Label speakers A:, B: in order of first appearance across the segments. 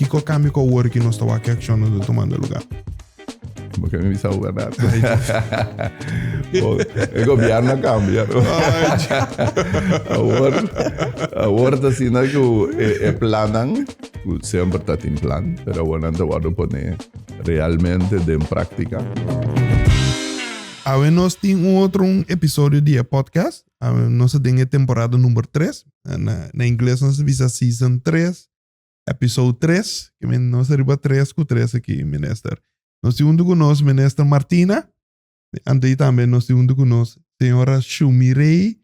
A: Kiko a kambia ku awor ku nos ta wak e akshonnan ta tumando lugá?
B: Bo ke mi bisa bèrdat? Bo, e gobièrnu a kambia. Awor, awor ta asina ku e, e plannan, ku semper ta tin plan, pero awor nan ta wòrdu pone realmente den práktika.
A: Awe nos tin un otro un episodio di e podcast. Awe nos ta den e temporada number 3. Na, na ingles nos ta bisa season 3. Episode 3, ke men nos riba 3 ku 3 aki, minister. Nos tin huntu ku nos minister Martina, anto i tambe nos tin huntu ku nos señora Shumirey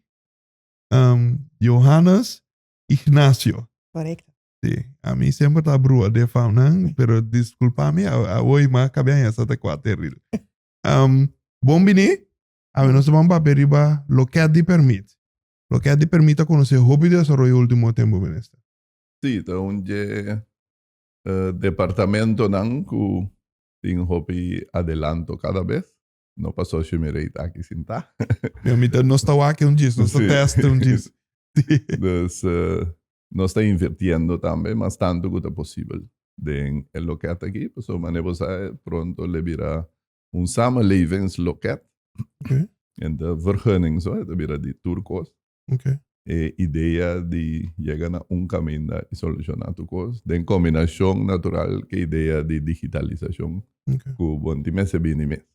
A: um, Johannes Ignacio.
C: Correcto.
A: Sí, a mi semper ta brua de famnan, pero disculpa mi, awoi ma kabe aña sa ta kwa terril. Um, bon bini, a nos ban papia riba loket di permit. Loket di permit a konosé hopi desaroyo ultimo tempo, minister.
B: Sí, ta un dje departamentonan ku tin hopi adelanto kada bes. No paso Shumirey ta aki sintá.
A: Mi mi ta nos ta wak un djis, nos ta test un djis.
B: Dus nos ta invirtiendo tambe mas tantu ku ta posibel den e loket aki, pasobra manera bo sa pronto lo bira un samenlevingsloket. En ta vergunning so, e ta bira di tur kos.
A: Okay.
B: E idea di yega na un caminda y soluciona tur cos, den combinacion natural cu e idea di digitalisacion
A: Okay.
B: cu bo no tin mester bini mes.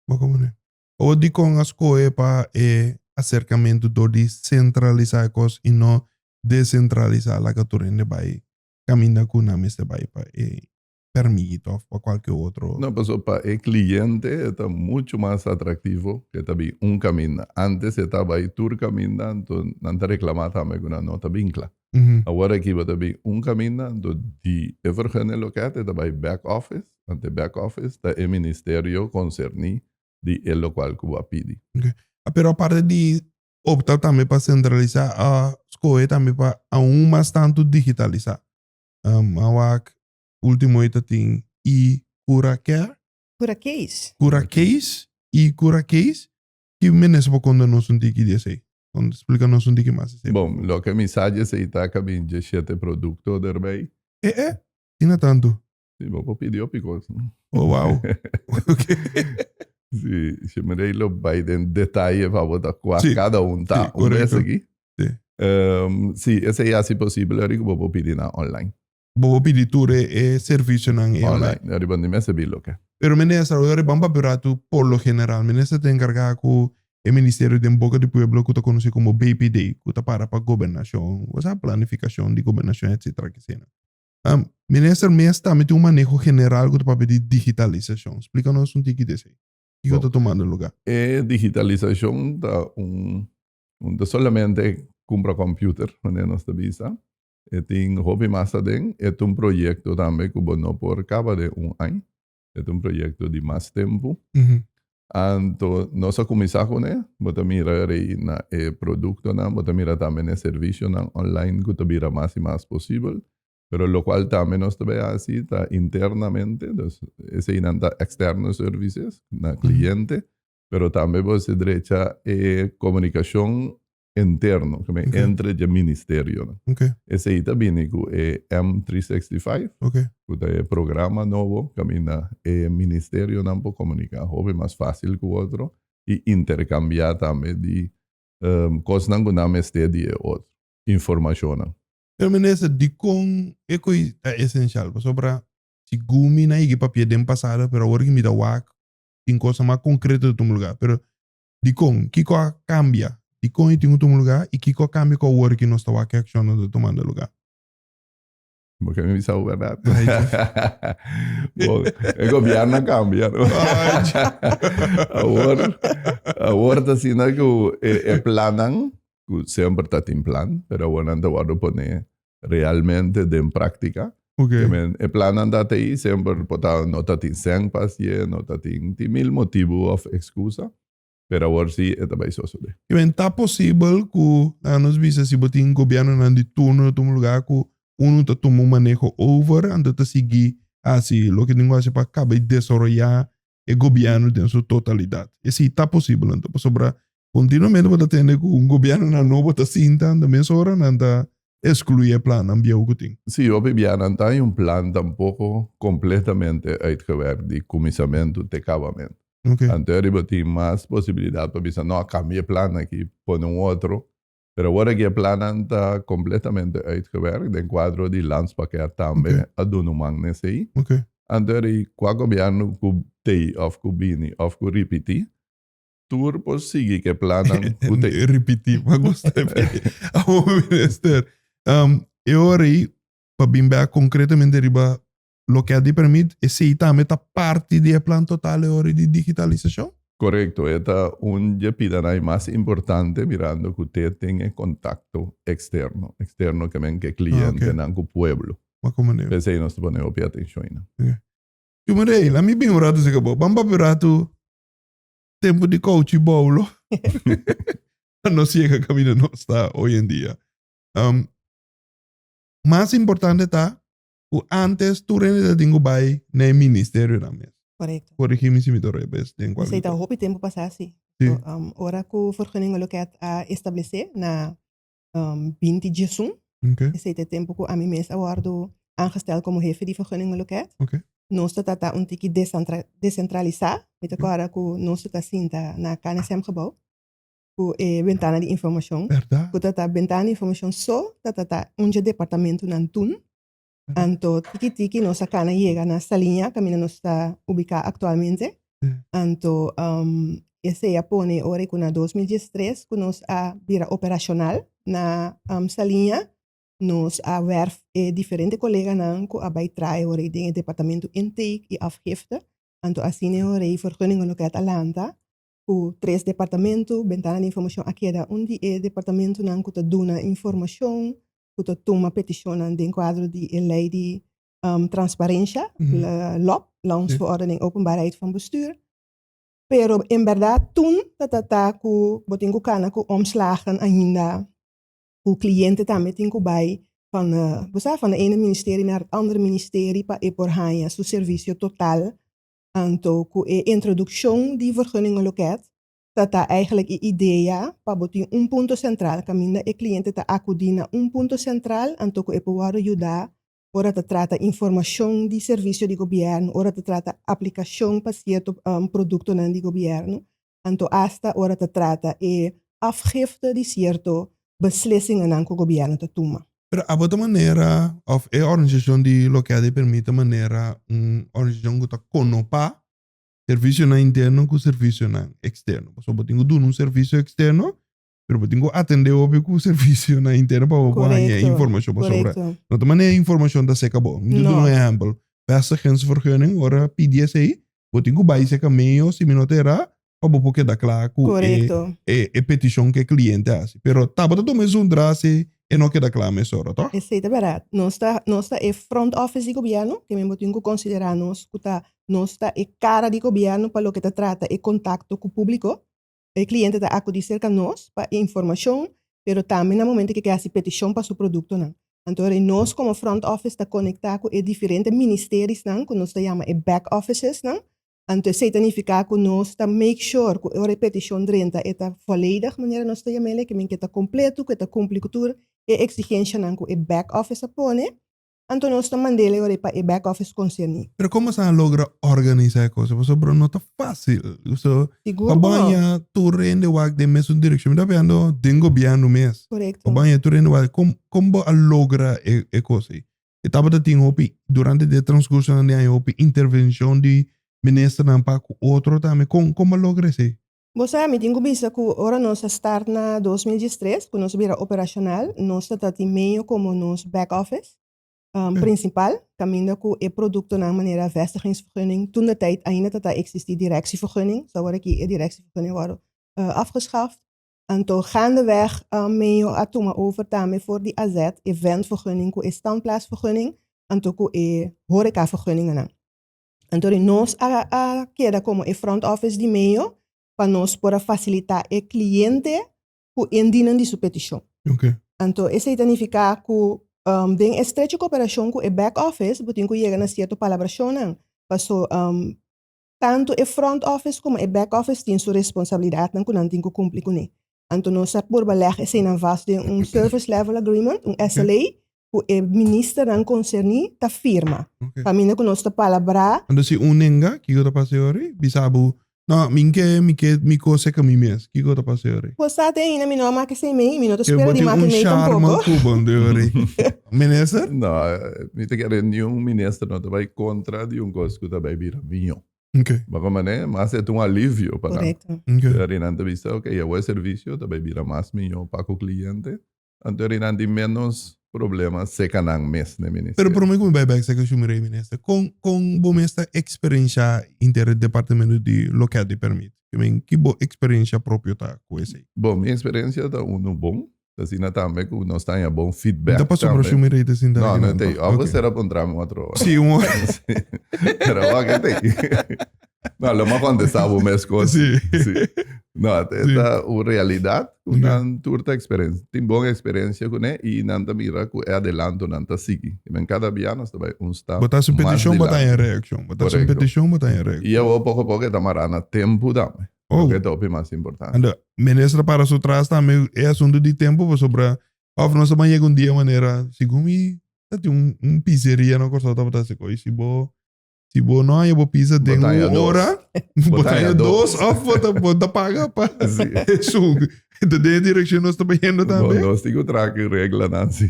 A: Bo comprende. Awor dikon a skohe pa e aserkamentu dor di sentralisá e kos i no desentralisá laga tur hende bai kaminda ku nan mester bai pa e pèrmit òf pa kualke otro.
B: No, pasobra pa e kliente e ta muchu mas atraktivo ku e ta bin un kaminda. Ántes e ta bai tur kaminda, anto nan ta reklamá tambe ku nan no ta bin kla. Awor aki bo ta bin un kaminda, anto di e vergunning loket e ta bai back office, anto e back office ta e ministerio konserní di e lokual ku bo a pidi.
A: Pero aparte di opta tambe pa sentralisá, a skohe tambe pa aun mas tantu digitalisá. A wak Ultimo e ta tin i cura care.
C: Cura case.
A: Cura case i cura case. Ki minister por konta nos un tiki di esei? Splika nos un tiki mas esei.
B: Bon, loke mi sa di esei ta ka bin diesshete produkto derbei.
A: E e? Asina tantu?
B: Si, bo por pidi hopi kos.
A: Oh, wow. Oké.
B: Si, si mi rei lo bai den detaye pa bo ta kua kada un ta un bes aki.
A: Si.
B: Si, esei hasi posibel ori ku bo por pidi nan online.
A: Bo por pidi tur e servicionan e
B: online. Online, riba di mester bi loke.
A: Pero minister, ora riba un papia ratu, por lo general, minister ta encarga cu e ministerio den boca di pueblo cu ta conoci como BPD, cu ta para pa gobernacion, osea planificacion di gobernacion etcetera kesena. Minister mes tambe tin un maneho general cu ta papia di digitalisacion. Splica nos un tiki di esey. Kico ta tumando lugar?
B: E digitalisacion ta un, un ta solamente cumpra computer, manera nos ta bisa. E tin hopi mas aden. E ta un proyekto tambe ku bo no por kaba den un aña. E ta un proyekto di mas tempu. Anto nos a kuminsá kuné. Bo ta mira rei na e produktonan, bo ta mira tambe na e servisionan online ku ta bira mas i mas posibel. Pero lokual tambe nos ta bai hasi ta internamente, dus eseinan ta externo services na kliente, pero tambe bo si drecha e komunikashon interno, ke men entre dje ministerionan. Esei ta bini ku e M365, ku ta e programa nobo kaminda e ministerionan por komuniká hopi mas fásil ku otro i interkambiá tambe di kosnan ku nan mester di e otro, informashonnan.
A: Pero minister, dikon e koi ta esenshal? Pasobra segun mi nan yega papia den pasado, pero awor ki mi ta wak tin kosnan mas konkreto ta tuma lugá. Pero Dikon? Kiko a kambia? Dikon e tin ku tuma lugá i kiko a kambia ku awor ki nos ta wak e akshonnan ta tumando lugá?
B: Bo ke mi bisa bo bèrdat? Bo, e gobièrnu a kambia, no? Awor, awor ta asina ku e, e plannan, ku semper ta tin plan, pero awor nan ta wòrdu pone realmente den práktika.
A: Okay.
B: Men, e plannan ta tei, semper por ta no ta tin sèn pa hasié, no ta tin, tin mil motibu òf ekskusa, pero awor sí e ta bai sosodé.
A: I men, ta posibel ku nan nos bisa si bo tin gobièrnunan di turno na tuma lugá ku unu ta tuma un maneho over, anto ta sigui hasi loke tin ku hasi pa kaba i desaroyá e gobièrnu den su totalidat. Esei ta posibel anto, pasobra kontinuamente bo ta tende ku un gobièrnunan nobo ta sinta, anto mesora nan ta. excluí e plannan bieu ku tin.
B: Sí, hopi bia nan ta hay un plan tampoco completamente uitgewerkt di kuminsamentu te kabamentu. Anto e riba tin mas posibilidad pa bisa no a kambia e plan aki pone un otro. Pero awor aki e plannan ta completamente uitgewerkt den cuadro di landspakket tambe a duna un man na esey. Anto eri cua gobierno cu tey of cu bini of cu ripiti tur por sigui cu e plannan cu tey.
A: Ripiti, mi a gusta e Awor minister, e ora ey pa bin bek concretamente riba loke a di permit, esey tambe ta parti di e plan total e ora di digitalisacion?
B: Corecto, e ta un dje pidanan mas importante mirando cu te tin e contacto externo, externo ke men ke clientenan cu pueblo. P'esey nos ta pone hopi atencion einan.
A: Tuma rei, la mi bin un rato cerca bo. Ban papia un rato tempo di couchi boulo. Pa nos yega caminda nos ta hoy en dia. Mas importante ta ku antes tur hende ta tin ku bai na e ministerionan mes.
C: Korekto.
A: Korigí mi si mi ta rebes den
C: kualke. Esei ta hopi tempu pasá si.
A: Sí.
C: Ora ku Vergunningenloket a establesé na 20 diesun, esei ta e tempu ku ami mes a wòrdu aangesteld komo hefe di Vergunningenloket. Nos ta tata un tiki desentralisá. Mi ta kòrda ku nos ta sinta na KNSM gebou ku e bentana di informashon.
A: Bèrdat.
C: Ku ta ta bentana di informashon so ta ta un dje departamentunan tun. Anto tiki tiki nos a kana yega na Saliña kaminda nos ta ubiká aktualmente. Anto esei a pone ora ku na 2013 ku nos a bira operashonal na Saliña, nos a wèrf e diferente koleganan ku a bai traha e ora ei den e departamento intake i afgifte. Anto asina e ora ei Vergunningenloket a lanta ku tres departamento, Bentana di Informashon a keda un di e departamentonan ku ta duna informashon, ku ta tuma petishonnan den kuadro di e lei di transparensha, LOB, Landsverordening Openbaarheid van Bestuur. Pero en bèrdat tun ta trata ku bo tin ku kana ku omslagen ainda, ku kliente tambe tin ku bai van bo sa van de ene ministerie naar het andere ministerie pa e por haña su servisio total. Anto ku e introdukshon di vergunningenloket ta ta eigenlijk e idea pa bo tin un punto sentral kaminda e kliente ta akudí na un punto sentral anto ku e por wòrdu yudá ora ta trata informashon di servisio di gobièrnu, ora ta trata aplikashon pa sierto produktonan di gobièrnu, anto asta ora ta trata e afgifte di sierto beslissingennan ku gobièrnu ta tuma.
A: Pero abo ta manera òf e organisashon di loke a di permit ta manera un organisashon ku ta konopá servisionan interno ku servisionan eksterno. Pasobra bo tin ku duna un servisio eksterno, pero bo tin ku atendé hopi ku servisionan interno pa bo por haña e informashon. Pasobra no ta manera e informashon ta seka bo. Mi ta duna un ehèmpel, vestigingsvergunning, ora pidi esei, bo tin ku bai seka medio si mi no ta erá, pa bo por keda kla ku e petishon ku e kliente hasi. Pero tabata tuma esun dra si e no keda kla mesora, tòg?
C: Esei ta bèrdat. Nos ta nos ta e front office di gobièrnu, ke men bo tin ku konsiderá nos ku ta nos ta e kara di gobièrnu pa loke ta trata e kontakto ku públiko. E kliente ta akudí serka nos pa informashon, pero tambe na momento ku e ke hasi petishon pa su produktonan. Anto ora nos komo front office ta konektá ku e diferente ministerisnan ku nos ta yama e back officesnan. Anto esei ta nifiká ku nos ta make sure ku ora e petishon drenta e ta volledig, manera nos ta yam'el, ke men ke ta kompleto, ku e ta kumpli ku tur e eksigenshanan ku e back office a pone. Anto nos ta mand'el e ora ei pa e back office konserní.
A: Pero kon boso a logra organisá e kos? Pasobra no ta fásil. So,
C: Sigur
A: pa
C: ku no.
A: baña tur hende wak den mesun direkshon. Mi ta hablando den gobièrnu mes.
C: Korekto.
A: Pa baña tur hende wak, kon kon bo a logra e kos ei? E tabata tin hopi, durante di e transcursonan di aña, hopi intervencion di ministernan pa cu otro tambe. Con, con bo a logra esey?
C: Bo sa, mi tin cu bisa cu ora nos a start na 2013, cu nos a bira operacional, nos ta tin medio como nos back office principal, caminda cu e productonan manera vestigingsvergunning, toen de tijd ainda ta ta existi directievergunning, so awor aki e directievergunning a wordo afgeschaft. Anto gaandeweg Meo a tuma over tambe for di AZ e ventvergunning ku e standplaatsvergunning anto ku e horecavergunningennan. Anto di nos a a keda komo e front office di Meo pa nos por a fasilitá e kliente ku indienen di su petishon. Anto esei ta nifiká ku den estrecho koperashon ku e back office bo tin ku yega na sierto palabrashonnan paso Tantu e front office komo e back office tin su responsabilidatnan ku nan tin ku kumpli kuné. Anto nos a purba leg eseinan vast den un Service Level Agreement, un SLA, ku e ministernan konserní ta firma. Kaminda ku nos ta palabrá.
A: Anto si un nenga, kiko ta pasa e ora? Bisa bo, no, mi ke, mi ke mi kos seka mi mes. Kiko ta pasa e ora?
C: Pues sa te ainda mi no a maka esei mei i mi no ta spera di maka mei
A: tampoco. Bo tin un charma ku bo anto e ora. Minister?
B: No, mi ta kere niun minister no ta bai kontra di un kos ku ta bai bira mihó.
A: Okay.
B: Bako manera, mas e ta un alivio pa nan.
C: Correcto.
A: Okay.
B: Eri nan ta bisa, ok, awor e servicio ta bai bira mas mihó pa ku cliente, anto eri nan tin menos problema seca nan mes n'e ministerio.
A: Pero prome ku mi bai bek seca Shumirey, minister, kon kon bo mes ta experiencia inter e departamento di loket di permit? Ke men, ki bo experiencia propio ta ku esei?
B: Bon, mi experiencia ta unu bon. Asina tambe ku nos ta haña bon feedback
A: Ta pasobra
B: tambe.
A: su mi rei ta sinta
B: No,
A: aki
B: no
A: nan
B: tei.
A: toch?
B: Of
A: Ok.
B: ser a puntra mi otro ora.
A: Sí, un ora.
B: Sí. Pero wak e tei. No, lo mi a contesta bo mes cos.
A: Sí.
B: Sí. No, e
A: Sí.
B: ta un realidad ku
A: Ok.
B: nan tur ta experiencia. Tin bon experiencia kuné i nan ta mira ku e adelanto nan ta sigui. I men kada bia nos ta bai un stap
A: Bo ta haci un
B: mas
A: peticion, bo ta
B: dilanti.
A: haña reaccion. Bo ta haci un
B: Correcto.
A: peticion, bo ta haña reaccion.
B: I awor poko poko e ta mará na tempu tambe.
A: Oh.
B: Loke ta hopi mas importante.
A: Ando, minister para su tras tambe e asunto di tempo pasobra of nos a yega un dia manera segun mi ta tin un, un pizzeria na Kòrsou tabata hasi kos si bo si bo no haña bo pizza den
B: Bo ta haña
A: un
B: dos.
A: ora bo
B: Bo
A: ta
B: ta
A: haña
B: haña
A: dos
B: dos.
A: of bo ta bo ta paga pa
B: Sí.
A: esun. Enton den e direkshon nos ta bayendo
B: Bo,
A: tambe.
B: nos tin ku traha ki reglanan si.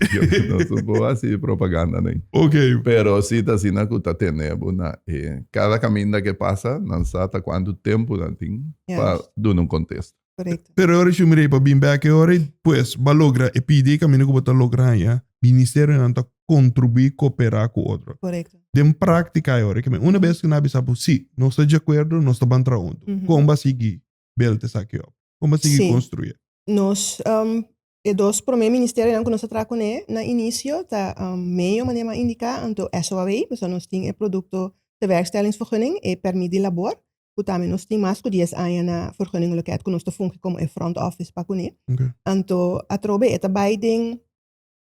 B: Nos no por hasi propaganda nen.
A: Ok.
B: Pero si ta asina ku ta tene bo na e kada kaminda ke pasa nan sa ta kuantu tempu nan tin pa
C: Juist.
B: duna un kontesta.
C: Correcto.
A: Pero e ora cu mi rei pa bin bek e ora ei, pues bo a logra e pidi e caminda cu bo ta logra haña, ministerionan ta contribui coopera cu otro.
C: Correcto.
A: Den practica e ora ei, una bes cu nan a bisa bo si, nos ta di acuerdo, nos ta ban traha hunto. Con bo a sigui build esaki op? Kon bo a sigui
C: Sí.
A: konstruí?
C: Nos, um, e dos promé ministerionan ku nos a traha kuné na inisio ta um, Meio, manera mi a indiká, anto SOAW, pasobra nos tin e produkto tewerkstellingsvergunning, e pèrmit di labor, ku tambe nos tin mas ku dies aña na vergunningloket ku nos ta fungi komo e front office pa kuné.
A: Oké.
C: Anto atrobe e ta bai den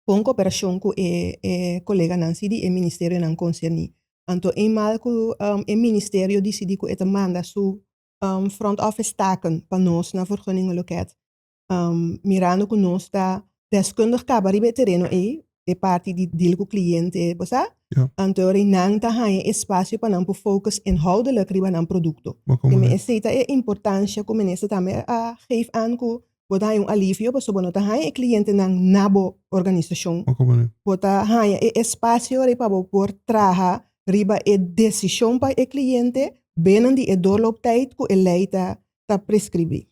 C: bon koperashon ku e e koleganan si di e ministerionan konserní. Anto eenmaal ku um, e ministerio disidí ku e ta manda su front office taken pa nos na vergunningenloket. Mirando ku nos ta deskundig kaba riba e tereno ei, e parti di deal ku kliente, bo sa? Anto ora nan ta haña espasio pa nan por focus inhoudelijk riba nan produkto. Esei ta e importansha ku minister tambe a geef aan ku bo ta haña un alivio pasobra bo no ta haña e klientenan na bo organisashon. Bo ta haña e espasio pa bo por traha riba e desishon pa e kliente binnen di e doorlooptijd ku e lei ta ta preskribí.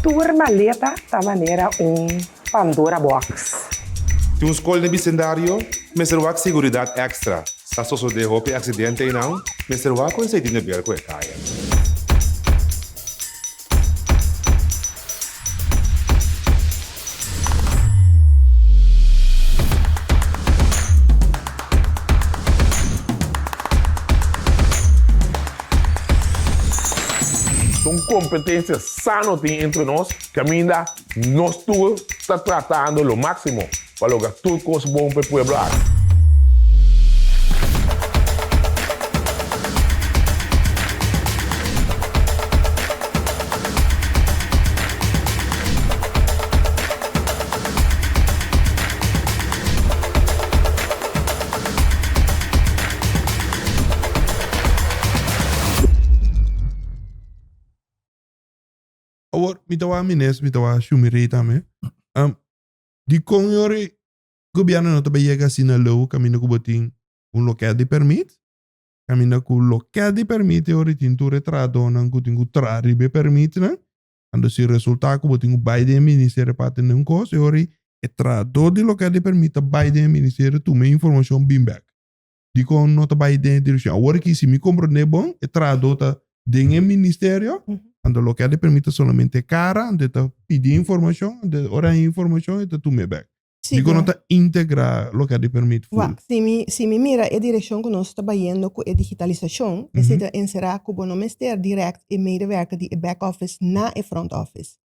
D: Tur maleta ta manera un Pandora box.
E: Tin un skol den bisendario mester wak seguridat èkstra. Sa sosodé hopi aksidente einan, mester wak ku esei tin de ber ku e kaya.
F: Un kompetensia sano tin entre nos kaminda nos tur ta tratando lo máksimo pa logra tur kos bon pa e pueblo aki.
A: Awor, mi ta wak Mines, mi ta wak Shumirey tambe. Um, dikon yori gobierno no ta bay yega asina leu kaminda ku bo tin un loket di permit? Kaminda ku loket di permit yori tin tur e trahadónan ku tin ku traha riba e permitnan. Anto si resulta ku bo tin ku bai den e ministerio pa atende un kos, yori e trahadó di loket di permit ta bai den e ministerio tuma e informashon bin bek. Dikon no ta bai den e direkshon? Awor aki si mi komprondé bon, e trahadó ta den e ministerio, anto loke a di permit ta solamente e kara, anto e ta pidi informashon, anto ora haña informashon e ta tum'é bèk. Dikon no ta integrá loke a di permit full?
C: Wak, si mi si mi mira e direkshon ku nos ta bayendo ku e digitalisashon, esei ta enserá ku bo no mester dirèkt e medewerker di e back office na e front office.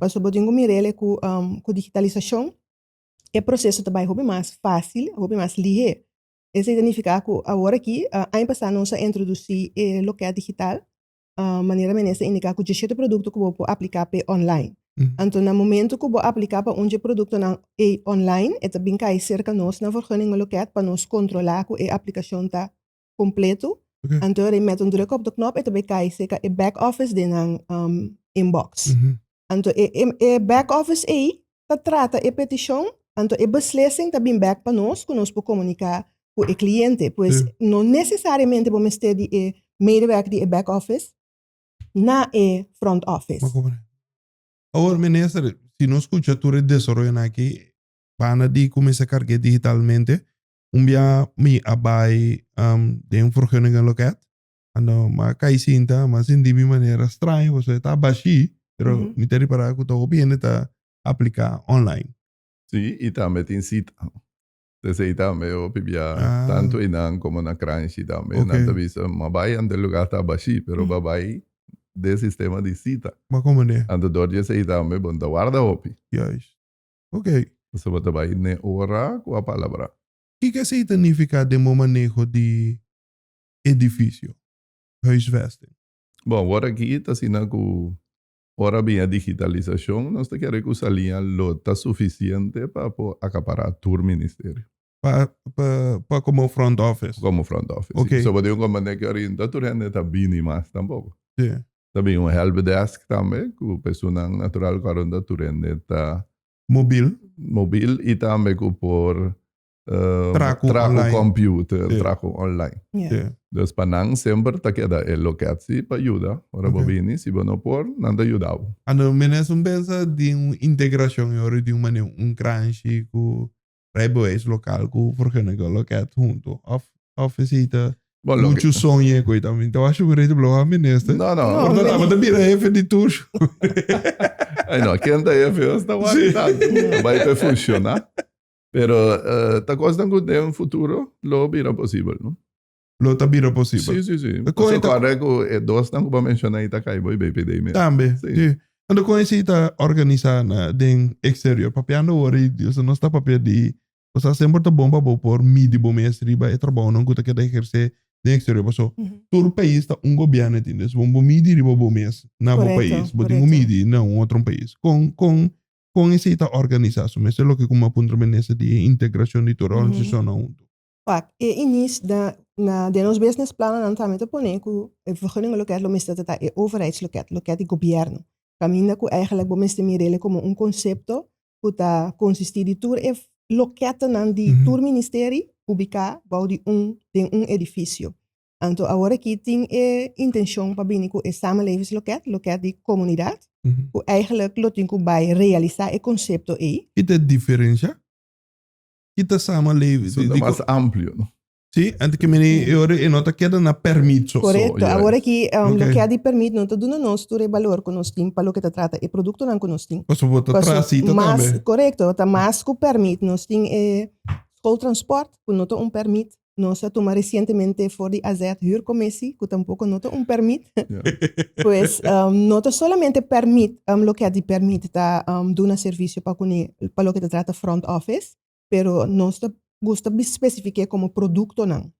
C: Pasobra bo tin ku mir'el ku ku digitalisashon e proseso ta bai hopi mas fásil, hopi mas lihé. Esei ta nifiká ku awor aki, aña pasá nos a introdusí e lokèt digital, manera minister a indiká ku djeshete produkto ku bo por apliká p'e online. Anto na momentu ku bo apliká pa un dje produktonan ei online, e ta bin kai serka nos na Vergunningenloket pa nos kontrolá ku e aplikashon ta kompleto. Anto ora met un druk op de knop e ta bai kai serka e back office den nan inbox. Anto e e back office ei ta trata e petishon, anto e beslissing ta bin bek pa nos ku nos por komuniká ku e kliente. Pues no nesesariamente bo mester di e medewerker di e back office na e front office.
A: Awor minister, si nos skucha tur e desaroyonan aki, banda di kuminsá karg'é digitalmente, un bia mi a bai den vergunningenloket, anto mi a kai sinta, mi a sinti mi manera straño pasobra e ta bashí, pero mi ta ripará ku ta hopi hende ta apliká online.
B: Sí, i tambe tin sita. Esei tambe hopi bia, tantu einan komo na Kranshi tambe, nan ta bisa, mi a bai anto e lugá ta bashí, pero bo a bai den sistema di sita.
A: Bo a komprendé.
B: Anto dor di esei tambe bo no ta warda hopi.
A: Juist. Oké.
B: Pasobra bo ta bai n'e ora ku a palabrá.
A: Kiko esei ta nifiká den bo maneho di edifisio, huisvesting?
B: Bon, wor aki ta asina ku ora bin e digitalisashon nos ta kere ku Saliña lo ta sufisiente pa por akapará tur ministerio.
A: Pa pa pa komo front office?
B: Komo front office, si.
A: Oké.
B: So bo tin un komprendé ku orinta tur hende ta bini mas tampoko.
A: Si.
B: Ta bin un helpdesk tambe ku personan natural ku aronda tur hende ta.
A: Mobil.
B: Mobil i tambe ku por
A: Traha ku online.
B: computer, traha ku online.
A: Sí.
B: Dus pa nan semper ta keda e loket si pa yuda. Ora bo bini, si bo no por, nan ta yuda bo.
A: Anto mines un pensa di un integracion e ora di un manera un kranshi ku rijbewijs lokaal ku vergunningenloket hunto. Of of esei ta
B: Bon, loke-
A: muchu soñe ku ta. Mi ta wak shugu rei ta bloga minister.
B: No, no.
C: No,
A: Por ta tabata bira hefe di tur.
B: Ay no, ken ta hefe? Nos ta wak tantu. Bai pa funciona. Pero ta cosnan cu den futuro lo bira posibel, no?
A: Lo ta bira posibel.
B: Sí, sí, sí.
A: Con
B: Paso
A: e ta-
B: corre cu e dosnan cu bo a menciona ahí ta cay bo y BPD mes.
A: Tambe,
B: Sí.
A: sí. Anto con esey ta organisa na den exterior? Papiando awor y Dios nos ta papia di, o sea, semper ta bon pa bo por midi bo mes riba e trabounan cu ta keda eherce den exterior. Paso tur pais ta un gobierno e tin. Dus bo bo midi riba bo mes na bo
C: Correcto,
A: pais. Bo tin cu
C: correcto.
A: midi na un otro pais. Con, con Kon esei ta organisá su mes? E loke ku mi a puntra minister di e integrashon di tur organisashonnan huntu.
C: Wak, e inis na na den nos business plannan tambe ta pone ku e vergunningenloket lo mester ta ta e overheidsloket, loket di gobièrnu. Kaminda ku eigenlijk bo mester mir'el komo un konsepto ku ta konsistí di tur e loketenan di tur ministeri ubiká bou di un den un edifisio. Anto awor aki tin e intencion pa bini cu e samenlevingsloket, loket di comunidad, cu eigenlijk lo tin cu bay realisa e concepto ey.
A: Ki ta e diferencia? Ki ta samenleving?
B: Su ta mas amplio, no?
A: Si, anto ke meni e ora e no ta keda na permit so.
C: Correcto, awor aki loket di permit no ta duna nos tur e balor cu nos tin pa loke ta trata e productonan cu nos tin.
A: Pasobra bo ta traha cita tambe.
C: Correcto, ta mas cu permit, nos tin e schooltransport cu no ta un permit. Nos a tuma resientemente for di AZ huurcommissie, cu tampoco no ta un permit. Pues no ta solamente permit, loke di permit ta duna servicio pa cune, pa loke ta trata front office, pero nos ta gusta specifique como productonan.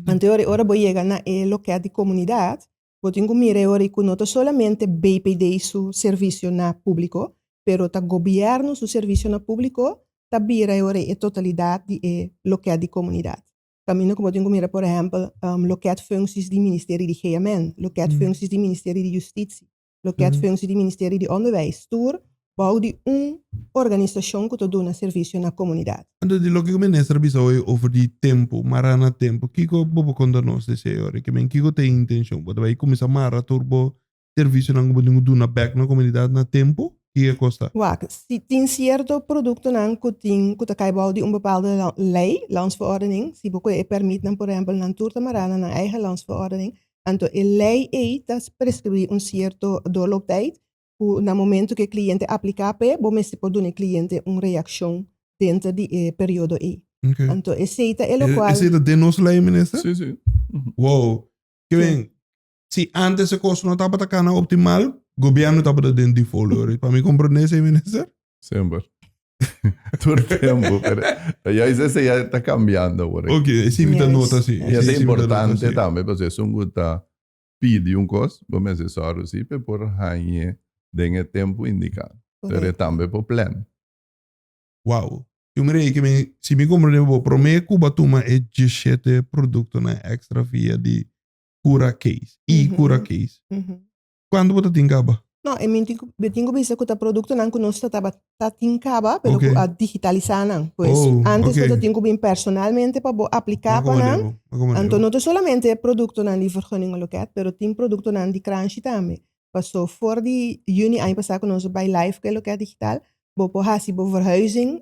C: Anto e ora bo yega na e loke di comunidad, bo tin cu mira e ora cu no ta solamente BPD su servicio na publico, pero ta gobierno su servicio na publico ta bira e ora e totalidad di e loket di comunidad. Caminda cu bo tin cu mira por ehempel loket functies di Ministerio di GMN, loket functies di Ministerio di Justitie, loket functies di Ministerio di Onderwijs, tur bou di un organisacion cu ta duna servicio na comunidad.
A: Anto di loke cu minister a bisa hoy over di tempo, mara na tempo, kico bo por conta nos di esey ora? Kimen kico ta e intencion? Bo ta bay cuminsa mara tur bo servicionan cu bo tin cu duna bek na comunidad na tempo? Ki e kosta?
C: Wak, si tin sierto produktonan ku tin ku ta kai bou di un bepaalde lei, landsverordening, si bo kohe e pèrmitnan por ehèmpel nan tur ta mará na nan eigen landsverordening, anto e lei ei ta preskribí un sierto doorlooptijd ku na momento ku e kliente apliká p'e bo mester por duna e kliente un reakshon denter di e periodo ei. Anto esei ta e lokual.
A: Esei ta den nos lei, minister?
B: Sí, sí.
A: Wow. Ke men, si antes e kos no tabata kana optimal, gobierno tabata den default hoor. Pa mi comprende esei, minister?
B: Semper. Tur tempo. Pero juist esei ya ta cambiando awor.
A: Ok, esei mi ta nota si.
B: Y ta importante tambe pasobra esun ku ta pidi un kos, bo mester sòru si pa e por hañ'e den e tempu indiká. Pero e tambe por plan.
A: Wow. Yo mira ei ke mi, si mi komprende bo, promé ku bo a tuma e diesshete produktonan èkstra via di Cura Case, i Cura Case, kuantu bo ta tin kaba?
C: No, e mi tin ku, mi tin ku bisa ku ta produktonan ku nos ta tabata tin kaba, pero ku a digitalisá nan. Pues, antes bo ta tin ku bin personalmente pa bo apliká pa nan. Anto no ta solamente produktonan di vergunningenloket, pero tin produktonan di kranshi tambe. Paso for di juni aña pasá ku nos a bai live ku e loket digital, bo por hasi bo verhuizing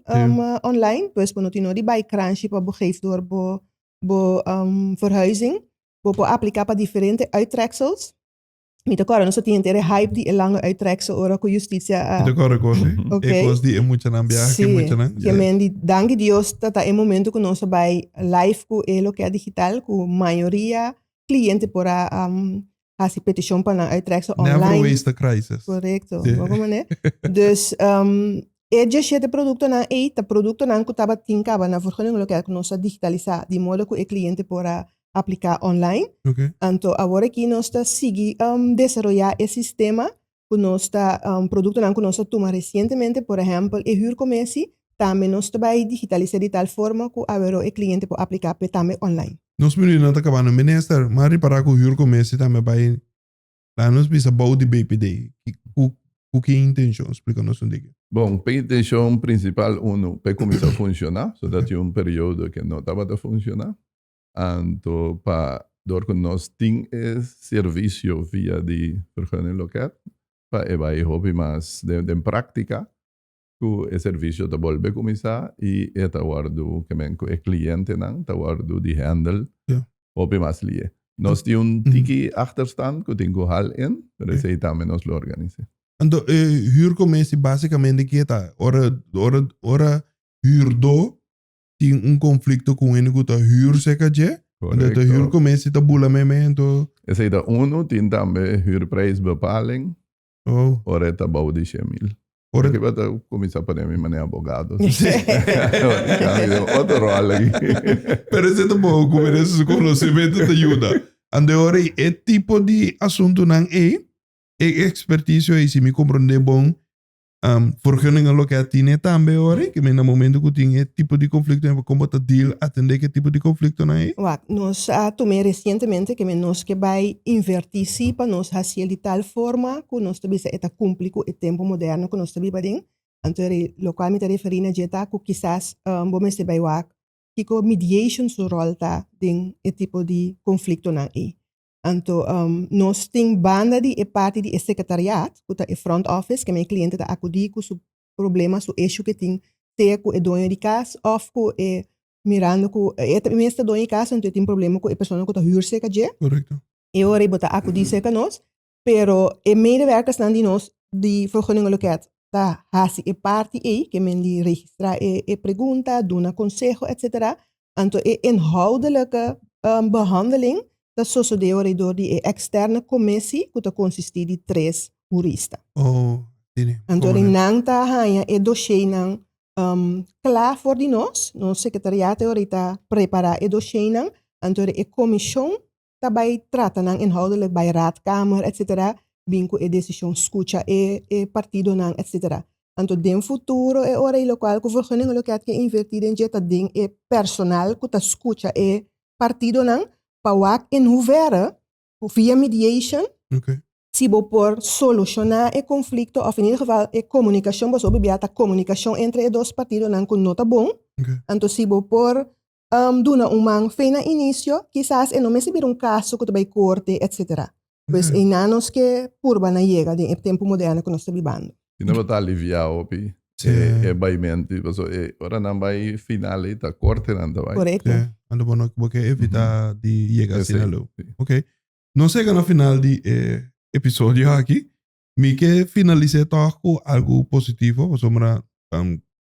C: online, pues bo no tin no di bai kranshi pa bo geef door bo bo verhuizing. Bo por apliká pa diferente uittreksels. Mi ta kòrda nos a tin henter e hype di e lange uittreksel ora ku justisia a.
A: Mi ta kòrda kos ei.
C: Ok.
A: E kos di e muchanan biaha ku e muchanan.
C: Sí, ke men di danki Dios ta ta e momento ku nos a bai live ku e loket digital ku mayoria cliente por a hasi peticion pa nan uittreksel
A: Never
C: online.
A: waste a crisis.
C: Correcto.
A: Sí.
C: Bo mané. Dus e 17 productonan ei ta productonan ku tabatin kaba na vergunning loke ku nos a digitalisá di modo ku e cliente por a apliká online.
A: Oké.
C: Anto awor aki nos ta sigui desaroyá e sistema ku nos ta produktonan ku nos a tuma resientemente, por ehèmpel e huurcommissie, tambe nos ta bai digitalisá di tal forma ku aweró e kliente por apliká p'e tambe online.
A: Nos minuutnan ta kabando. Minister, mi a ripará ku huurcommissie tambe bai laga nos bisa bou di BPD. Ku ku ki intenshon? Splika nos un diki.
B: Bon, p'e intenshon prinsipal unu, p'e kuminsá funshoná, so ta tin un periodo ke no tabata funshoná. Anto pa dor ku nos tin e servisio via di vergunningloket pa e bai hopi mas den práktika ku e servisio ta bolbe kuminsá i e ta wòrdu ke men ku e klientenan ta wòrdu di hèndel hopi mas lié. Nos tin un tiki achterstand ku tin ku hal in pero esei tambe nos lo organis'é.
A: Anto e huurcommissie básikamente ke ta? Ora ora ora huurdó tin un conflicto cu un hende cu ta huur cerca dje, anto ta huur commissie ta bula mei mei anto.
B: Esey ta uno, tin tambe huurprijsbepaling,
A: Oh.
B: ora e ta bou di 100.000.
A: Ora.
B: Aki bo ta cuminsa pone mi manera abogado. Otro rol aki.
A: Pero esey ta bon cu mira su conocimento ta yuda. Anto e ora ey e tipo di asuntonan ey, e experticio ey si mi comprende bon, Um, vergunningen loke a tine tambe ori, ke men na momento ku tin e tipo di konflikto en kon bo ta deal atende ke tipo di konfliktonan ei?
C: Wak, nos a tum'é resientemente ke men nos ke bai invertí sí pa nos hasié di tal forma ku nos ta bisa e ta kumpli ku e tempu moderno ku nos ta biba den. Anto eri lokual mi ta referí na dje ta ku kisas bo mester bai wak kiko mediation su ròl ta den e tipo di konfliktonan ei. Anto nos tin banda di e parti di e sekretariat, ku ta e front office, keme e kliente ta akudí ku su problema, su issue ku e tin, sea ku e doño di kas òf ku e mirando ku e mes ta doño di kas anto e tin problema ku e persona ku ta hür serka dje.
A: Korekto.
C: E ora ei bo ta akudí serka nos, pero e medewerkersnan di nos di Vergunningenloket ta hasi e parti ei, ke men di registrá e pregunta, duna konseho, etsetera. Anto e inhoudelijke behandeling ta sosodé ora dor di e eksterne commissie ku ta konsistí di tres hurista.
A: Oh, tini.
C: Anto ora nan ta haña e dosheinan kla for di nos, nos sekretariaat e ora ta prepará e dosheinan, anto ora e komishon ta bai trata nan inhoudelijk bai raadkamer etcetera bin ku e desishon skucha e e partidonan etcetera. Anto den futuro e ora ei lokual ku vergunning loke ke invertí den dje ta den e personal ku ta skucha e partidonan pa wak in hoeverre via mediation si bo por solushoná e konflikto òf in ieder geval e komunikashon pasobra hopi bia ta komunikashon entre e dos partidonan ku no ta bon anto si bo por duna un man fe na inicio, kisas e no mester bira un caso cu ta bay corte, etcetera. Pues eynan nos ke purba na yega den e tempo moderno cu nos ta bibando.
B: Si no bo ta aliviá hopi e baimenti, paso e ora nan bai final ei ta korte nan ta bai.
C: Korekto.
A: Sí. Anto bo no bo ke evitá di yega asina leu. Ok. Nos yega na final di e episodio aki. Mi ke finalis'é tòg ku algu positivo pasobra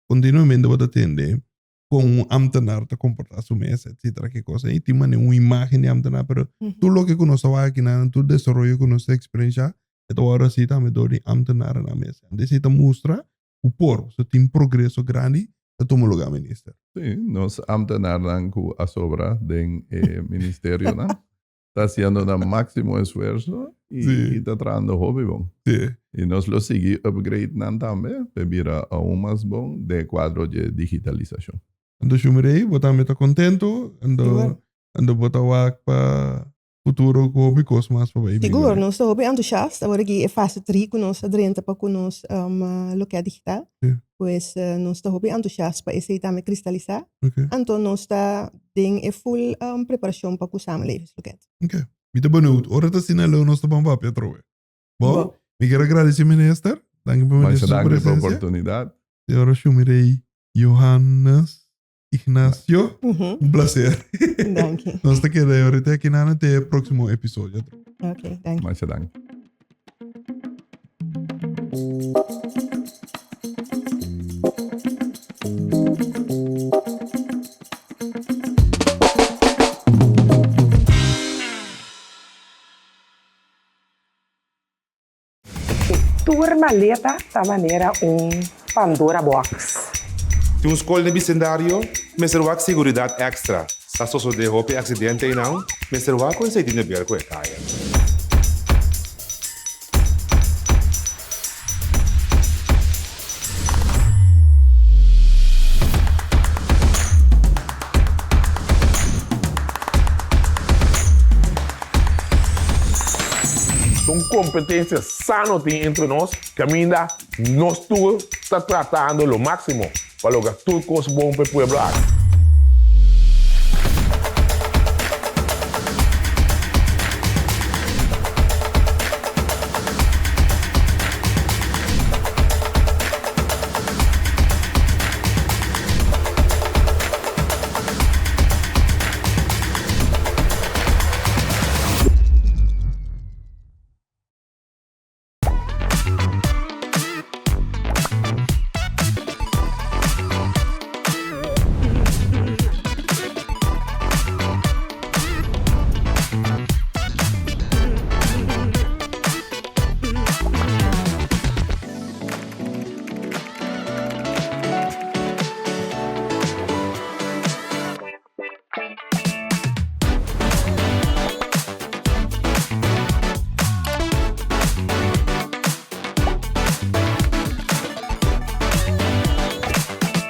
A: kontinuamente bo ta tende kon un ambtenaar ta komportá su mes etcetera ke kos ei tin manera un imágen di ambtenaar pero tur loke ku nos ta wak akinan tur desaroyo ku nos ta eksperenshá e ta wòrdu hasi tambe dor di ambtenaarnan mes. Esei ta mustra ku por pasobra tin progreso grandi ta tuma lugá minister.
B: Sí, nos ambtenaarnan ku a sobra den e ministerionan ta haciendo nan máximo esfuerzo y,
A: Sí.
B: y ta trahando hopi bon.
A: Sí.
B: Y nos lo sigui upgrade nan tambe pa bira aún mas bon den e cuadro dje digitalisacion.
A: Anto Shumirey, bo tambe ta contento? Anto,
C: Sigur.
A: anto bo ta wak pa futuro cu hopi cos mas pa bay
C: Sigur,
A: bini.
C: nos ta hopi entusiast. Awor aki e fase 3 cu nos a drenta pa cu nos um, loket digital.
A: Sí.
C: Pues eh, nos ta hopi entusiast pa esey tambe cristalisa.
A: Ok.
C: Anto nos ta den e full um, preparacion pa cu samenlevingsloket.
A: Ok. Mi ta benieuwd. Ora ta asina leu nos ta ban papia atrobe. Bo,
C: Bo.
A: mi kier a gradici minister. Danki pa
B: Masha
A: minister su
B: danki pa
A: presencia.
B: oportunidad.
A: Señora Shumirey Johannes Ignacio. Un placer.
C: Danki.
A: Nos ta keda ahorita aki nan te e próximo episodio.
C: Ok, danki.
B: Masha danki.
D: E tur maleta ta manera un Pandora box.
E: Tin un skol den bisendario, mester wak seguridat èkstra. Sa sosodé hopi aksidente einan, mester wak ku esei tin de ber ku e kaya.
F: Un kompetensia sano tin entre nos kaminda nos tur ta tratando lo máksimo pa logra tur kos bon pa e pueblo aki.